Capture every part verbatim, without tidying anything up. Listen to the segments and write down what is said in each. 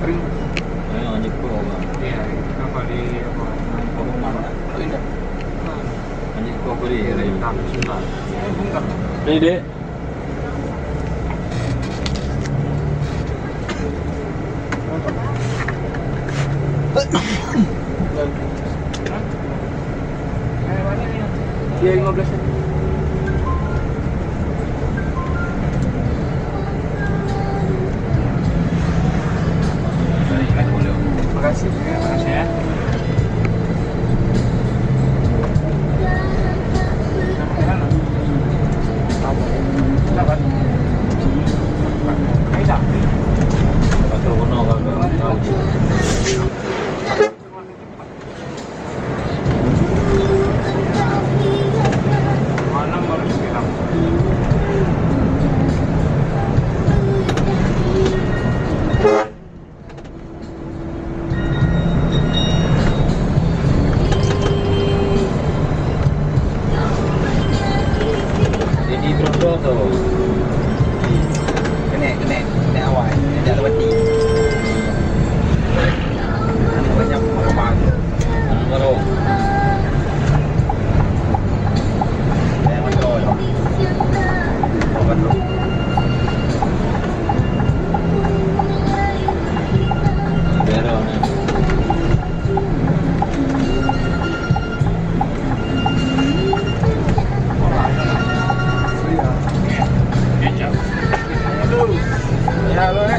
Ayo, lanjut ke orang. Iya, apa di, apa? Pengumuman, tak? Lanjut ke beri, ya, Ray. Tak, sudah. Bungkam. Ready, Dek? Iya, lima belas. Makasih. Makasih ya. Dapat. Ayo, dah. Pakai warna kalau Jadi, berapa tu? Kena, kena, kena awal. Kena lewati. Anak banyak pengalaman. Anak baru. Saya betul. Betul. Bero ni. Ya, lo, eh.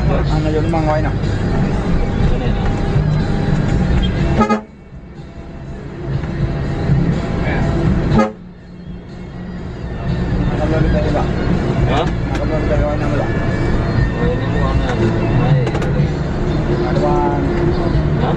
Hana jeuet limong wai na. Hah? Hah?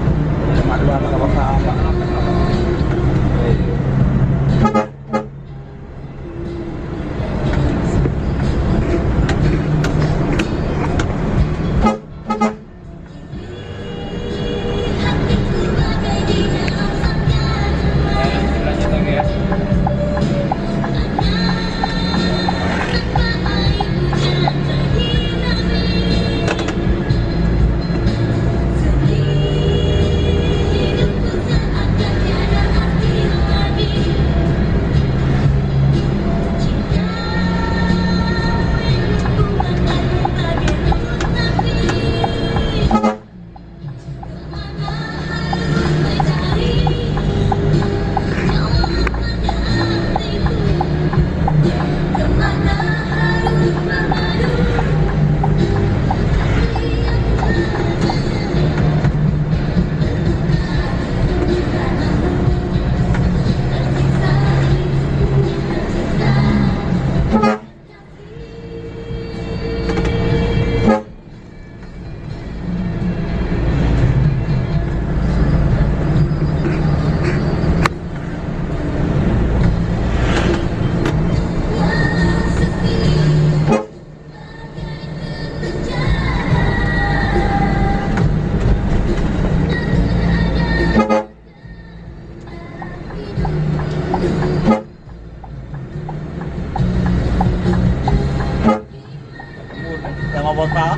Sama bota.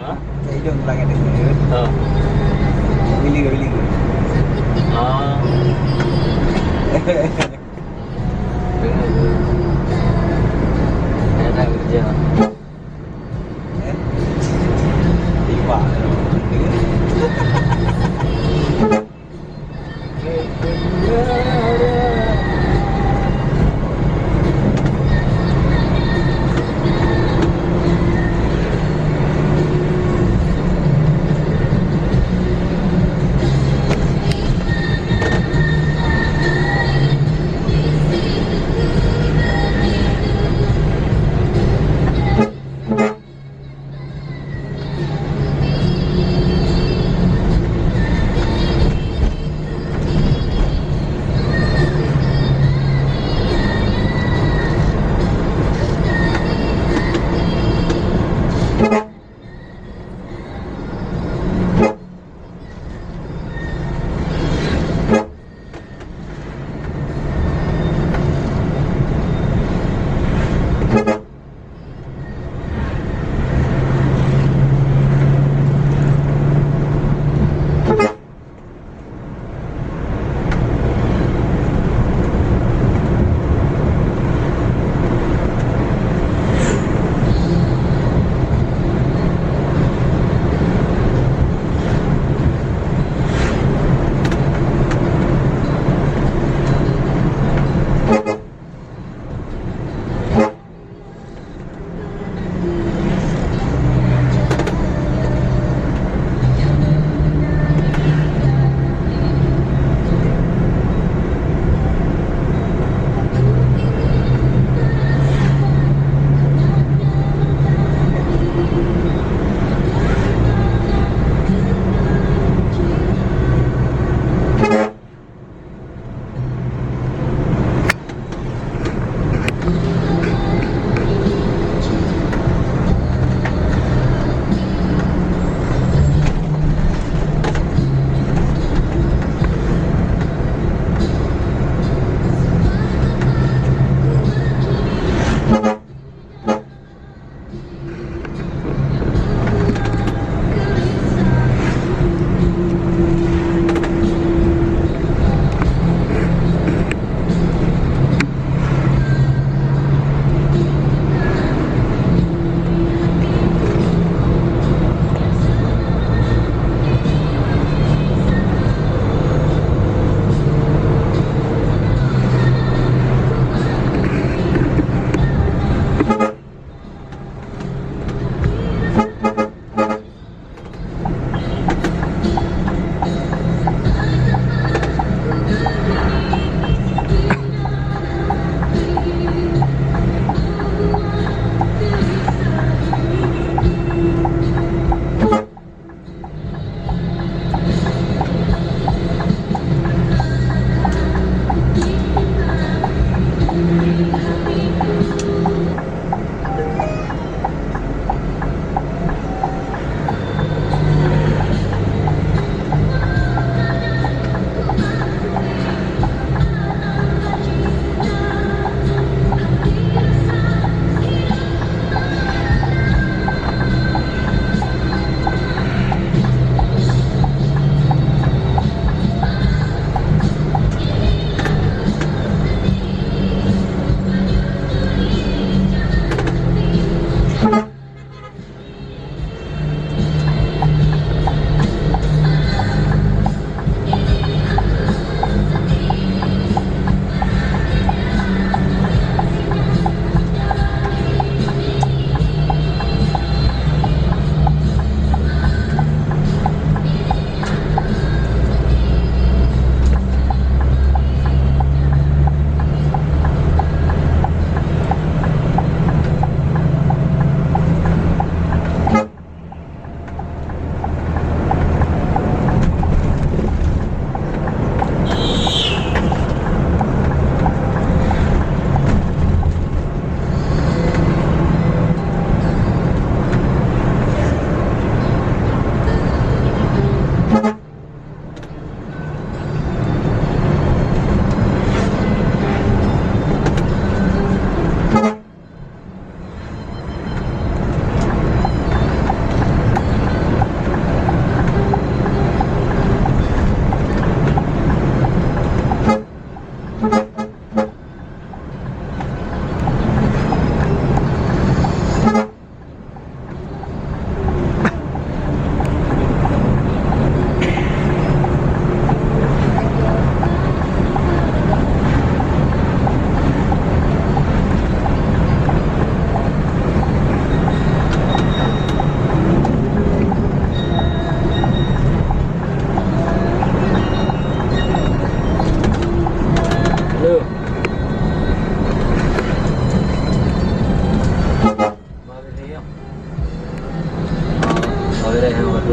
Hah? Hili, hili. Ah. Ada kerja. Eh? Tiba.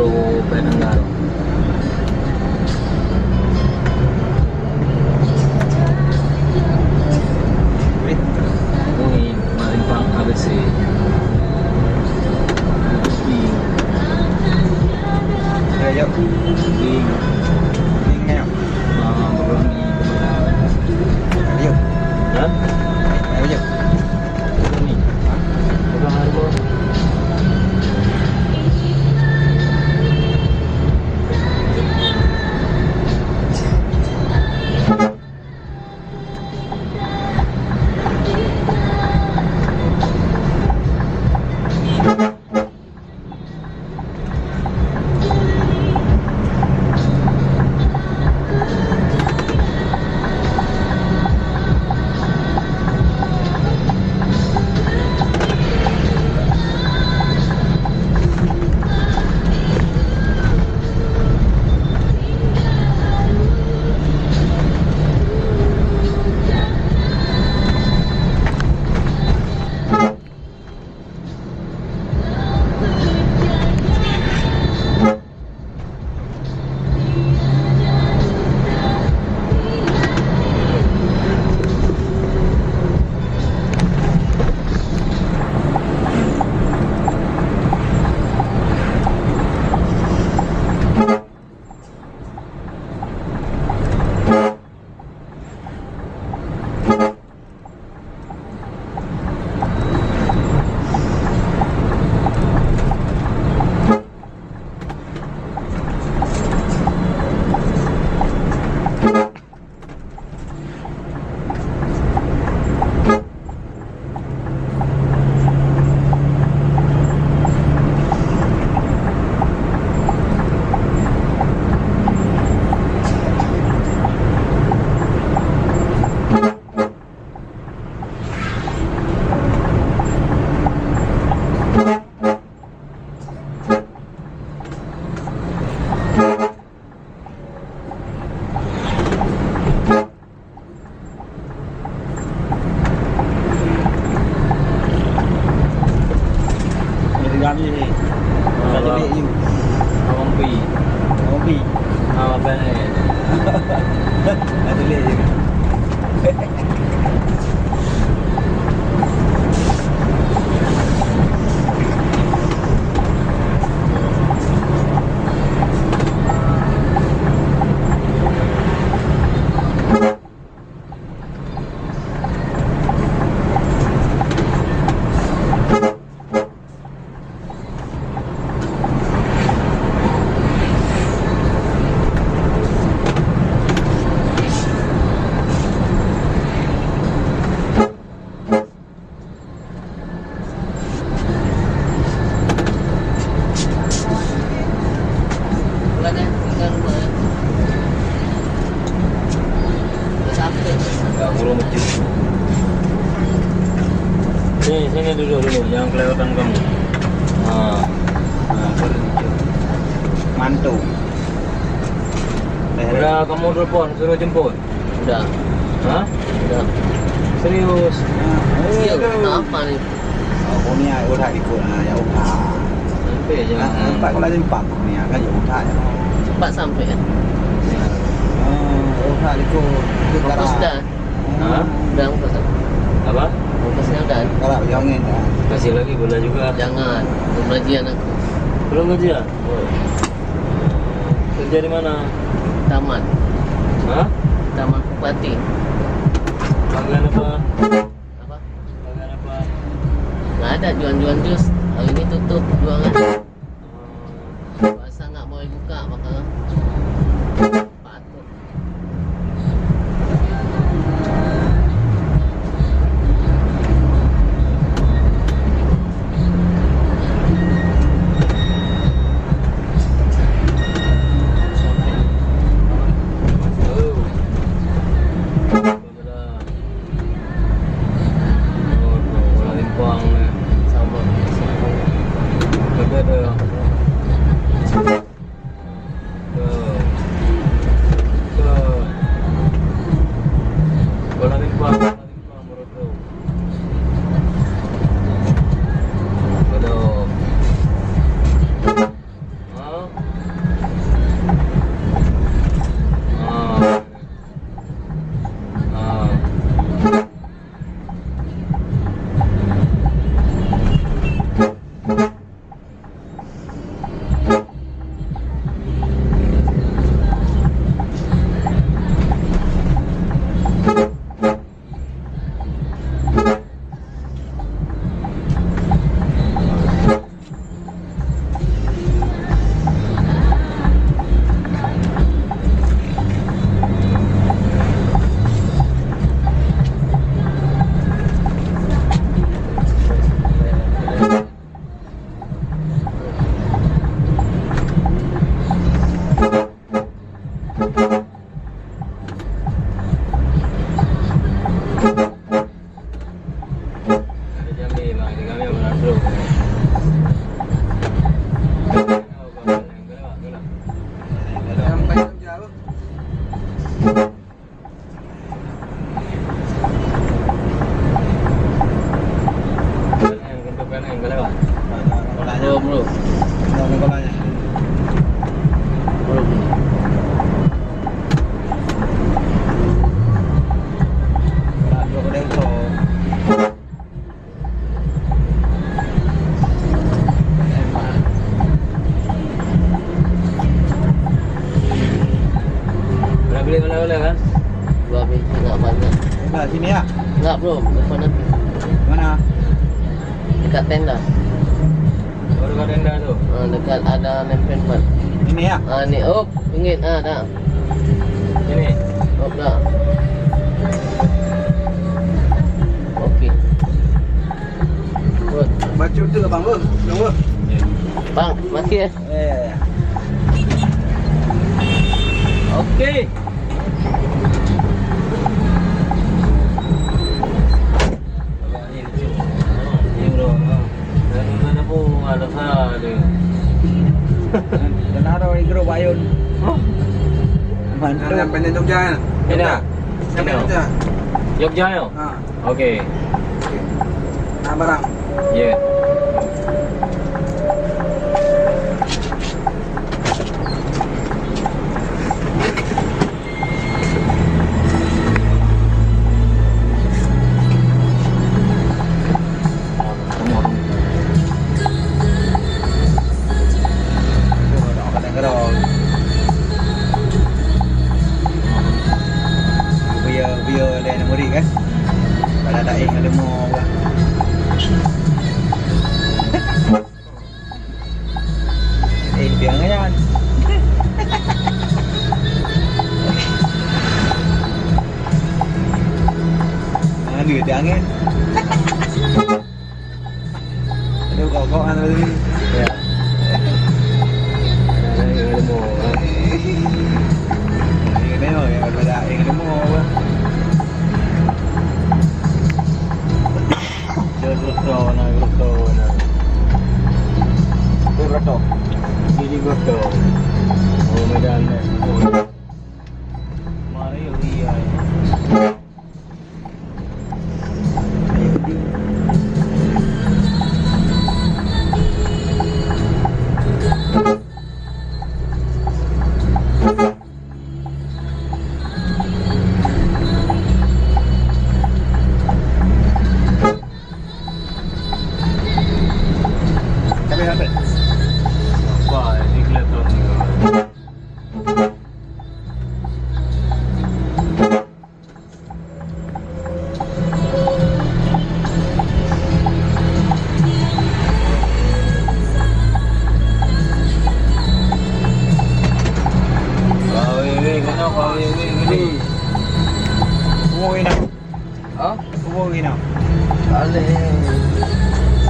Pendengar. Wih, wih, marimpang A B C. Wih. Ayo. Wih. Wih, ayo. Ah, belum ni. Ayo. Hah? Ayo. Jadi kami ni. Ah, tak jadi you. Abang Pi. Abang Pi. Ah, abang ni. Tak jadi you. Sini, sini duduk dulu, jangan kelewatan kamu. Ha. Ha, baru duduk. Mantu. Udah kamu telepon, suruh jemput. Udah. Hah? Udah. Serius? Iya, kenapa ni? Oh, kau ni, ah, udah ikut, ah, ya, udah. Sampai je. Ah, empat kau lagi empat, kau ni, ah, kan, ya, udah, ya. Cepat sampai, kan? Ya. Oh, udah ikut. Ikut. Fokus dah. Hah? Udah, fokus dah. Apa? Fokusnya udah. Kalau yang ini, ah. Kasih lagi, boleh juga. Jangan. Belum gajian aku. Belum gajian? Oh. Kerja di mana? Taman. Hah? Taman Bupati. Bagian apa? Apa? Bagian apa? Nggak ada, jual-jual jus. Hari ini tutup jualan. Oh. Puasa nggak boleh buka, maka patut. Sampai jam berapa? Bro, bro. Bro, bro. Pernah beli oleh-oleh kan? Dua biji tak banyak. Nah, sini ya? Enggak, bro. Depan nanti. Mana? Dekat tenda. Oh, dekat tenda tu? Ah, dekat ada nempel ban. Ini ya? Ah, ni. Oh, ringgit. Ah, dah. Ini? Oh, dah. Okey. Good. Baca betul, Abang, bro. Abang, bro. Bang, makasih, eh. Eh. Okey. Kenapa ada salah dia? Kenapa Igro Bayun? Hah? Mantu. Yang pengen Jogja, ya? Ini Jogja. Yang pengen Jogja. Jogja, ya? Ha. Okey. Nah, barang. Ya. Bia, bia lé aneuk murit kan? Pada daeng ada mo bah. Eh, piang kan? Mana dia angin? Aduh, kok-kok kan tadi. Ya. Ada yang ada mo. Yang ada mo, yang ada, yang ada mo bah. Jauh grotto na, grotto na. Itu grotto. Ini grotto. Oh, Medan na. Oh. Mari, iya, iya. Kami habis. Wah, ini kelihatan. Weh, weh, kena, weh, weh, weh. Woi, nak. Ha? Woi, nak. Aleh.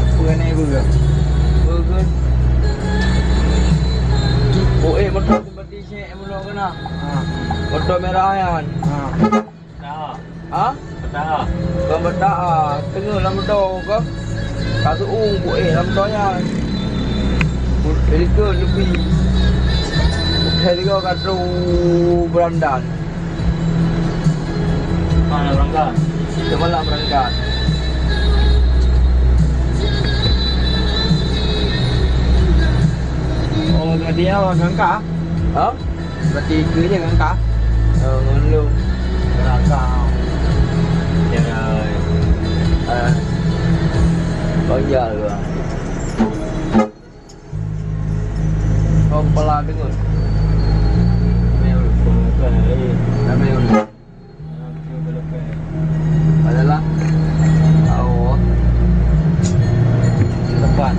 Apa ni, apa ke? Apa ke? Oh, eh, motor seperti saya, motor kena. Ha. Motor merah, ya, kan? Ha. Petaha. Ha? Petaha. Bukan petaha. Tengok lam motor ke? Kasut ung, eh, lam motor, ya. Pelikan lebih. Bukan juga kadu berandan. Mana berangkat? Kita malam berangkat. Oh, berarti awak berangkat? Ha? Berarti ke je berangkat? Oh, ngon lu. Berangkat. Ya, ya. Eh. Kau iya lu, ah. Kau pala dengar. Ramai orang. Bukan, eh. Ramai orang. Adalah. Oh. Depan.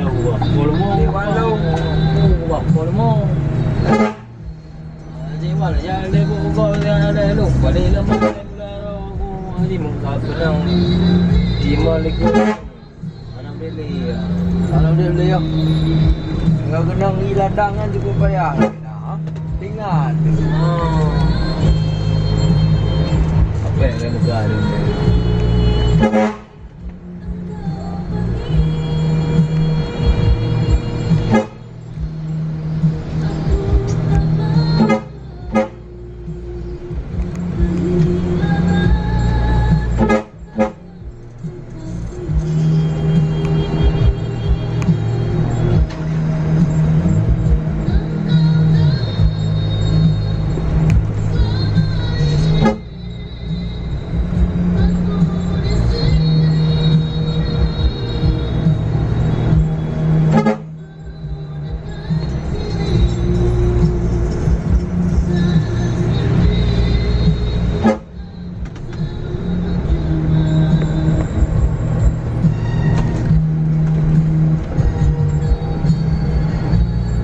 Ubah pol mo. Di warung. Ubah pol mo. Di mana? Jangan deh, bu, bu, jangan deh, lu. Balik lama, ini muka kenang. Di mana lagi? Alhamdulillah. Alhamdulillah. Enggak kenang di ladang kan cukup payah. Nah, ringan. Oh. Apa yang muka ni?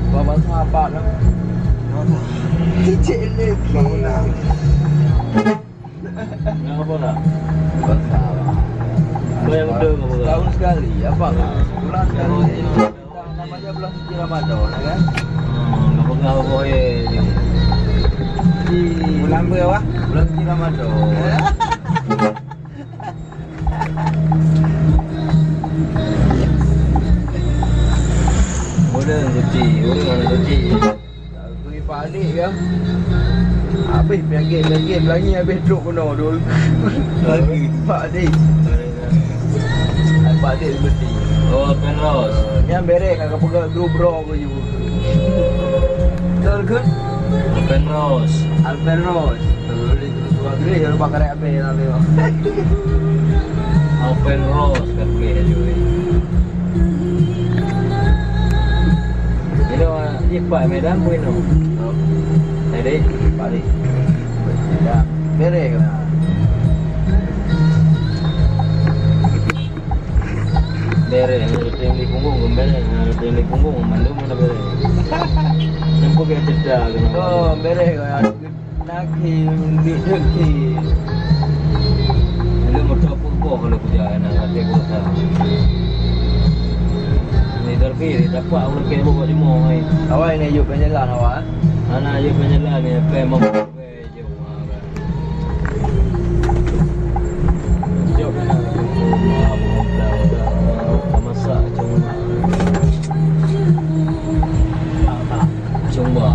Bang, bang, sahabat lah. Cicik lagi. Bangunan. Nak apa tak? Besar. Kau yang muda ke apa? Tahun sekali, apa? Sebulan sekali. Nama dia bulan suci Ramadan, ya kan? Hmm, nak pegang apa, eh, ni? Di bulan apa, ya, Wak? Bulan suci Ramadan. Bulan suci, bulan suci. Bagi Pak Adik ya. Habis peunyakét-peunyakét Pelangi habis trok keunoe tu. Lagi. Pak Adik. Pak Adik seperti. Oh, Alpenrose. Nyan berek ka peugah grup bro ku ju. Betul ke? Alpenrose. Alpenrose. Tulis surat tulis jangan lupa karek habis nanti. Alpenrose kan boleh aja. Inoe, jipat Medan pun inoe. Jadi, balik. Ya, bereh ke? Bereh, ada yang di punggung ke bereh, ada yang di punggung, mandum mana bereh. Yang pakai cedera ke nama? Oh, bereh ke? Lagi, duit rezeki. Lalu motor pun boh kalau kerja anak hati pulsa. Ni terpilih dapat orang kaya bawa semua, hai. Awak ni yuk penyelan awak, eh? Anak yuk penyelan ni, apa yang mau jauh, ah, kan? Jauh kan? Masak cuma. Cuma.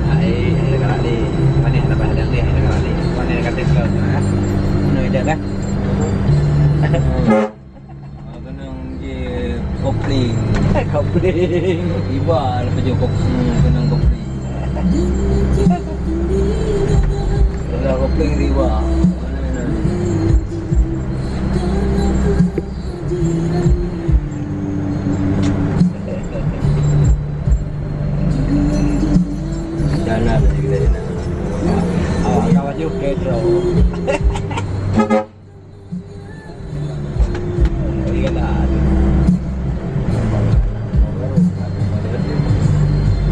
Hai, hai, hai, hai. Mana yang dapat hadang dia, hai, hai, hai. Mana yang kata kau, ha? Mana yang dah, kan? Ah, keunong je kopling. Kopling. Iba lah peujeuet kop-, hmm, keunong kopling. Kalau kopling riba. Mana, mana? Jalan lagi dari sana. Awak kawan juga, bro. Iya lah.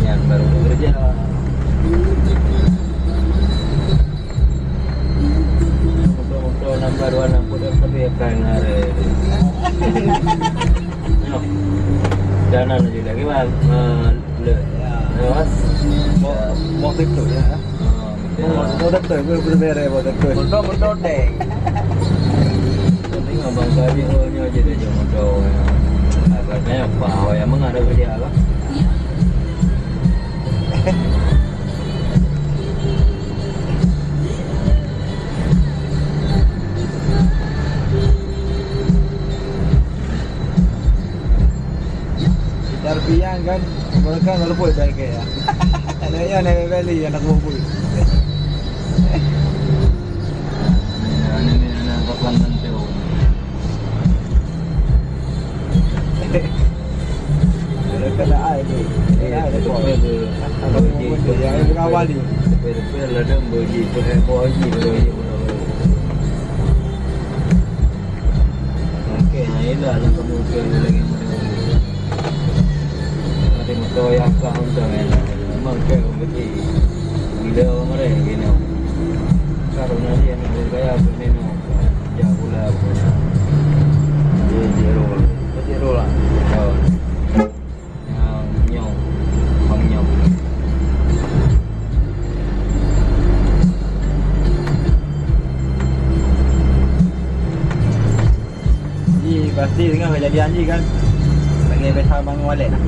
Yang baru bekerja. Motor-motor nambah dua enam pun dah sampai akan hari. Nyoh. Jalan lagi lagi, Bang. Ah, le. Ya. Ya, Mas. Mau, mau pintu ya. Ah, ya. Mau, mau doktor, gue belum beres mau doktor. Motor, motor deng. Penting abang tadi, oh, nyoh je dia jauh motor. Agaknya apa? Oh, yang mengarah kerja lah. Dar piang kan, mereka ngerebut dah ke ya. Adanya nak beli anak bubui. Ini, ini anak kapan nanti. Kena ai tu. Kena ai tu. Apa pun dia, yang mengawali. Lepas-lepas ladang bagi tu, eh, bagi tu. Bila lah kamu ke lagi mana? Ada motor yang kau hantar kan? Memang ke berarti. Bila orang mereka kena. Kalau nanti yang nak kaya apa ni no. Ya pula pokoknya. Dia dia roll. Dia roll lah. Kawan. Nyang nyoe, bang nyoe. Ji pasti tengah kejadian ji kan. Lagi besar bang wallet lah.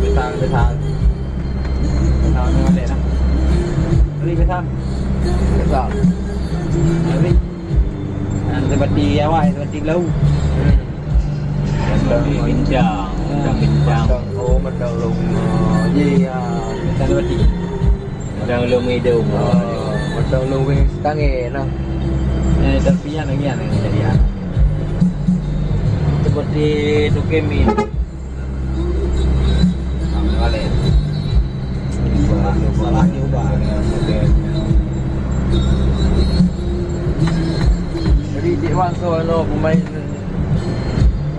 Besar, besar. Besar bang wallet lah. Beli besar. Besar. Beli. Nah, seperti awak, seperti belau. Hmm. Mantong, mantong. Bincang, mantong bincang. Mantong, oh, mantong lông, oh, ji, ya. Mantong seperti. Mantong lông hidung. Oh, mantong lông weng setangé, nah. Eh, tapi yang lagi, yang lagi jadi, ya. Seperti tukang mi. Salah diubah. Jadi, Cik Wan, so, ano, pemain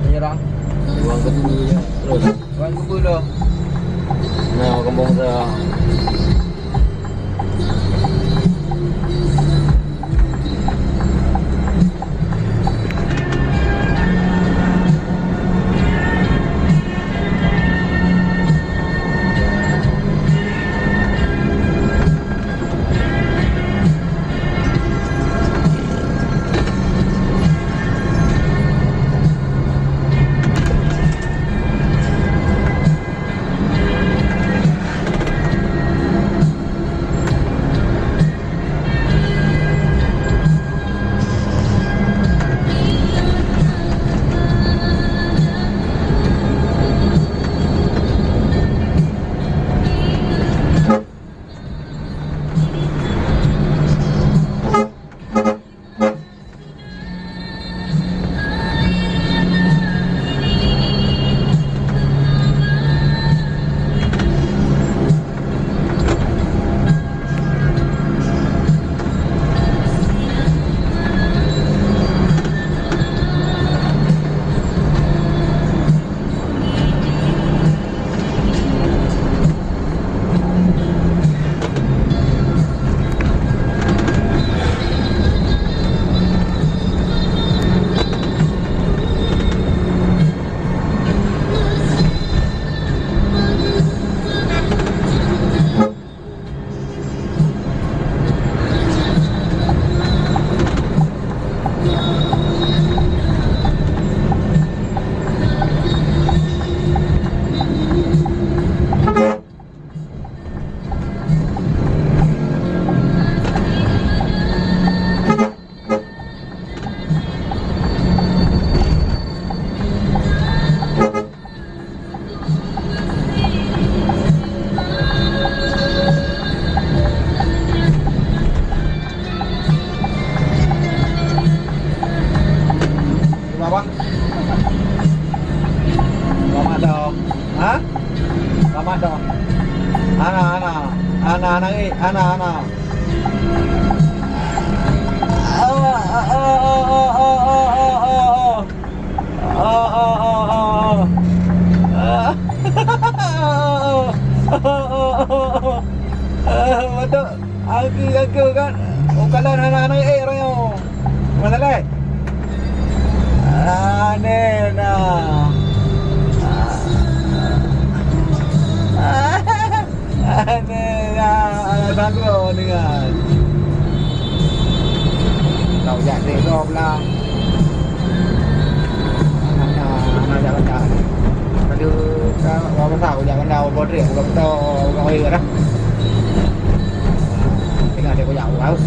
menyerang. Wan Kebu, ya. Terus. Wan Kebu, dah. Nah, kampung saya. Kenapa? Selamat dong. Ha? Selamat dong. Ana, ana. Ana, ana, eh. Ana, ana. Ah, ah, ah. Ah, ah, ah, ah. Ah. Ah, betul. Aku, aku kan. Oh, kalau anak-anak, eh, orang yang. Mana lai? Aneh nah. Aneh ya, alah sanggup awak dengar. Kau jak tengok belah. Anak, anak jak benda. Kalau kau, kau besar, kau jak benda, kau bodrek, kau betul, kau kaya dah. Tengah dia kau jak, kau.